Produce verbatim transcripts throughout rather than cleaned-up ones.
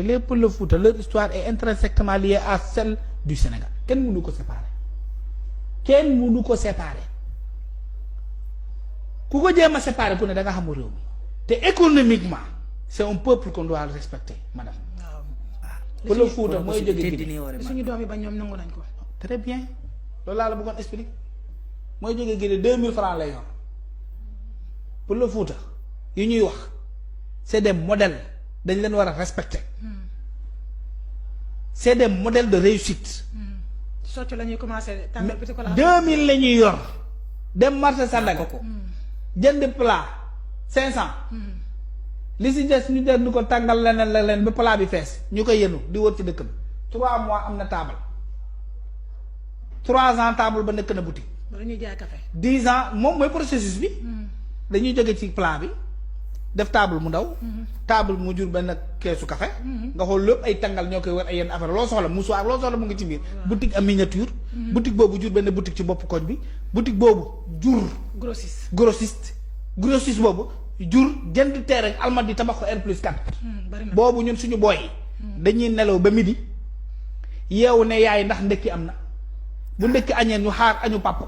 Les Peuls de Fouta, leur histoire est intrinsèquement liée à celle du Sénégal. Kenn mënu ko séparer. Kenn mënu ko séparer. Ku ko jéem a séparer ku ne da nga xamul réew mi. Te économiquement, c'est un peuple qu'on doit respecter, madame. Pël Fuuta mooy jóge Guinée. Suñu doom yi ba ñoom nangu nañ ko. Très bien. Loolu laa la bëggoon expliquer. Mooy jóge Guinée, deux mille francs lay yor. Pël Fuuta yi ñuy wax, c'est des modèles, dañ leen war a respecter. C'est des modèles de réussite. Soccu la ñuy commencé tàngal petit cola. Deux mille la ñuy yor, dem marché Sandaga, jënd plat cinq cents. Li si des ñu jënd ko tàngal leneen leneen ba plat bi fees, ñu koy yenu di wër ci dëkk bi. Trois mois am na taabal. Trois ans taabal ba nekk na boutique. Wala ñuy jaay café. Dix ans, moom mooy processus bi. Dañuy jóge ci plat bi, def taabal mu ndaw. Taabal mu jur benn keesu café. Nga xool lépp ay tàngal ñoo koy wër, ay yenn affaire, loo soxla, mouchoir, loo soxla mu ngi ci biir. Boutique à miniature. Boutique boobu jur benn boutique ci bopp koñ bi. Boutique boobu jur grossiste. Grossiste boobu jur jënd terrain Almadies, tabax ko R plus quatre. Boobu ñun suñu booy yi, dañuy nelaw ba midi, yeewu ne yaay ndax ndekki am na. Bu ndekki añee, ñu xaar añu papa.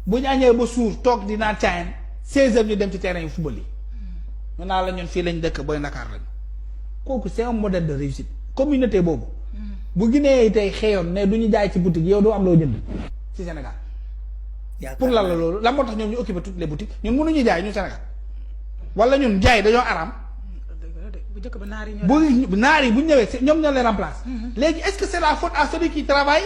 Bu ñu añee ba suur, toog di naan caayan, seize heures ñu dem ci terrain yi football yi. Ñu naa la ñun fii lañ dëkk, booy Ndakaar lañ. Kooku, c'est un modèle de réussite. Communauté boobu, bu Guinée yi tey xëyoon ne du ñu jaay ci boutique, yow doo am loo jënd ci Sénégal. Pour lan la loolu? Lan moo tax ñoom ñu occuper toutes les boutiques? Ñun mënuñu jaay ñu Sénégal, wala ñun jaay dañoo araam? Bu njëkk ba naar yi ñoo bu naar yi bu ñu ñëwee, c'est ñoom ñoo leen remplacer. Léegi, est-ce que c'est la faute à celui qui travaille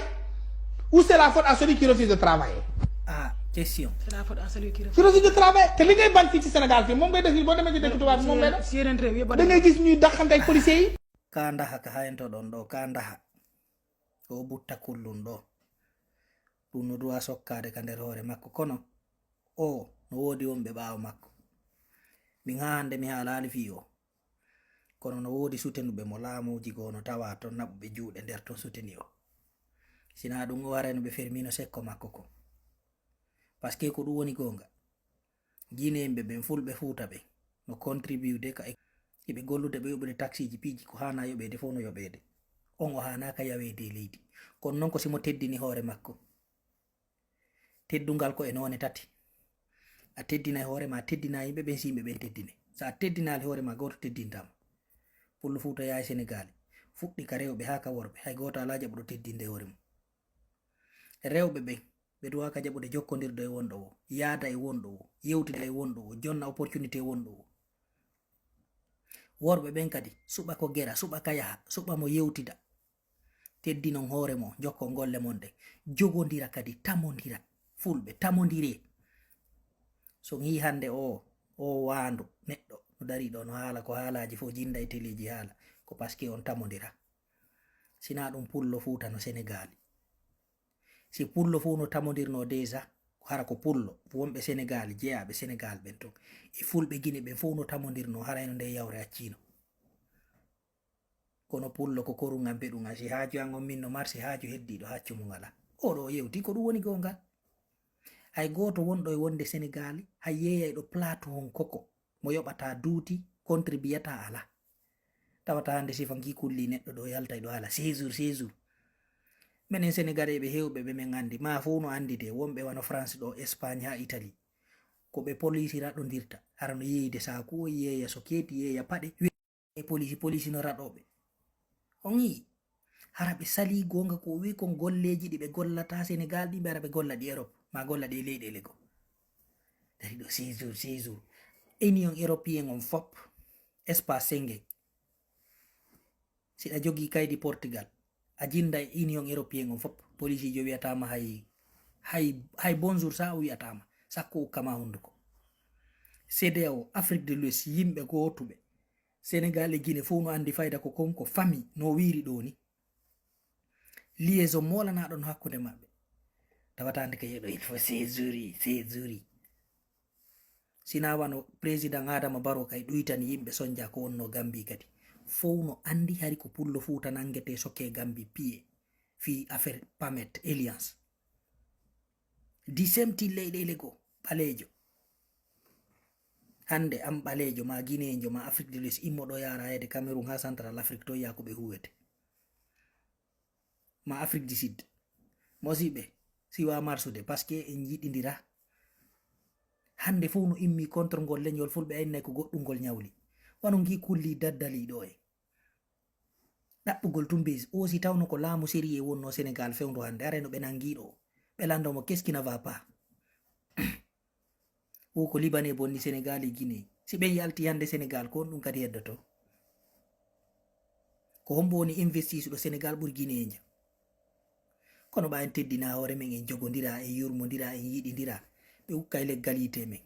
ou c'est la faute à celui qui refuse de travailler? Ah, question. C'est la faute à celui qui refuse. Qui refuse de travailler. Te li ngay bañ fii ci Sénégal fii, moom ngay def fii, boo demee ci dëkk tubaab bi, moom ngay def. Si yeneen réew yëpp. Da ngay gis ñuy daxante ak policiers yi. Ka ndaha ka hayanto ɗon ɗo, ka ndaha. O butta kullun ɗo. Ɗun no duwa sokkaade ka nder hoore makko. Kono, o no woodi wonɓe ɓaawo makko. Min haa hannde mi haalaali fii o. Kono no woodi sutenuɓe mo laamuuji goo no tawaa ton naɓuɓe juuɗe nder ton suteni o. Sinaa ɗun o haray no ɓe fermino sekko makko ko. Paske ko ɗun woni goonga. Jiineyimɓe ɓen, fulɓe Fuuta ɓen, no contribude ka e, hiɓe gollude ɓe yoɓude taksiiji piiji ko haanaa yoɓeede fow no yoɓeede. On o haanaaka yaweede e leydi. Kono non ko si mo teddini hoore makko. Teddungal ko e noone tati. A teddinay hoore maa, a teddinaa yimɓe ɓen, si yimɓe ɓen teddine. Si a teddinaali hoore maa, gooto teddintaa ma. Pullo Fuuta yahay Senegaali, fuɗɗi ka rewɓe haa ka worɓe, hay gooto alaa jaɓuɗo teddinde hoore mum. Rewɓe ɓen, ɓe duwaaka jaɓude jokkondirde e wonɗo woo, yaada e wonɗo woo, yewtida e wonɗo woo, jonna opportunité e wonɗo woo. Worɓe ɓen kadi, suɓa ko gera, suɓa ka yaha, suɓa mo yewtida. Teddinon hoore mon, njokkon golle mon ɗen. Jogondira kadi, tamondira. Fulɓe, tamondiree. So on yii hannde oo, oo waandu neɗɗo no darii ɗoo, no haala ko haalaaji fow, jinnda e teleeji haala, ko paske on tamondiraa. Sinaa ɗun, Pullo Fuuta no Senegaali. Si Pullo fow no tamondirnoo déjà, ko hara ko Pullo, wonɓe Senegaali, jeyaaɓe Senegaal ɓen ton, e Fulɓe Gine ɓen fow no tamondirnoo, haray no ndee yawre acciino. Kono Pullo ko korun an, beɗun an, si haaju an on min no mari, si haaju heddiiɗo, haccu mun alaa. Oo ɗoo o yewtii, ko ɗun woni goonga. Hay gooto wonɗo e wonde Senegaali, hay yeeyayɗo plateau on koko, mo yoɓataa duuti, contribuyataa alaa. Tawata hannde sifa ngii kullii neɗɗo ɗoo, yaltay ɗoo haala séjour, séjour. Menen Senegaleeɓe heewɓe ɓe men anndi, maa fow no annditee, wonɓe wano France ɗoo, Espagne haa Italie. Ko ɓe poliisi raɗondirta, hara no yeeyde saaku, o yeeya sokeeti, yeeya paɗe, e poliisi, poliisi no raɗoo ɓe. On yii, hara ɓe salii goonga ko o wi'i kon, golleeji ɗi ɓe gollata Senegaal ɗin, ɓe ara ɓe golla ɗi Erop, maa golla ɗi e leyɗeele goo. Dari ɗoo séjour, séjour. Union Européen on fop, espace Schengen. Si ɗa jogii kaydi Portugal, a jinnda e Union Européen on fop, polisiijo wi'ataa ma hay, hay, hay bonjour sa o wi'ataa ma, sakko ukka ma hunduko. CEDEAO, Afrique de l'Ouest, yimɓe gootuɓe. Senegaal e Gine fow no anndi fayda ko kon ko famille, no wiiri ɗoo ni. Liaison moolanaaɗo no hakkunde maɓɓe. Tawata hannde ka yeɗo il faut séjour, séjour. Sinaa wano président Adama Barrow kay ɗuytani yimɓe sonja ko wonnoo Gambie kadi. Fow no anndi hari ko Pullo Fuuta nanngetee sokkee Gambie piye fii affaire Pamet Alliance. Di semti leyɗeele goo, ɓaleejo. Hannde an ɓaleejo, ma gineejo, ma Afrique de l'Ouest, immo ɗo yaara yeede Cameroun haa Central Afrique, to yaa ko ɓe huwete. Ma Afrique du Sud. Mosiɓe, siwa marsude, parce que en yiɗindira. Hannde fof no immi contre ngol leñol fulɓe, a innay ko goɗɗum ngol ñawli. Wano ngi kulli daddali ɗo e. Ɗaɓɓugol tun base, o si tawno ko laamu sérieux wonno Sénégal fewndo hannde, aray no ɓe nangi ɗo. Ɓe lando mo, qu'est-ce qui ne va pas? O ko Libanais bonni Sénégal e Guinée. Si ɓen yalti hannde Sénégal, ko honɗum kadi heddoto? Ko hombo woni investisuɗo Sénégal ɓuri Guinée nja? Kono ɓa en teddina hoore men, en jogondira, en yurmondira, en yiɗindira, ɓe ukkay leggal yite men.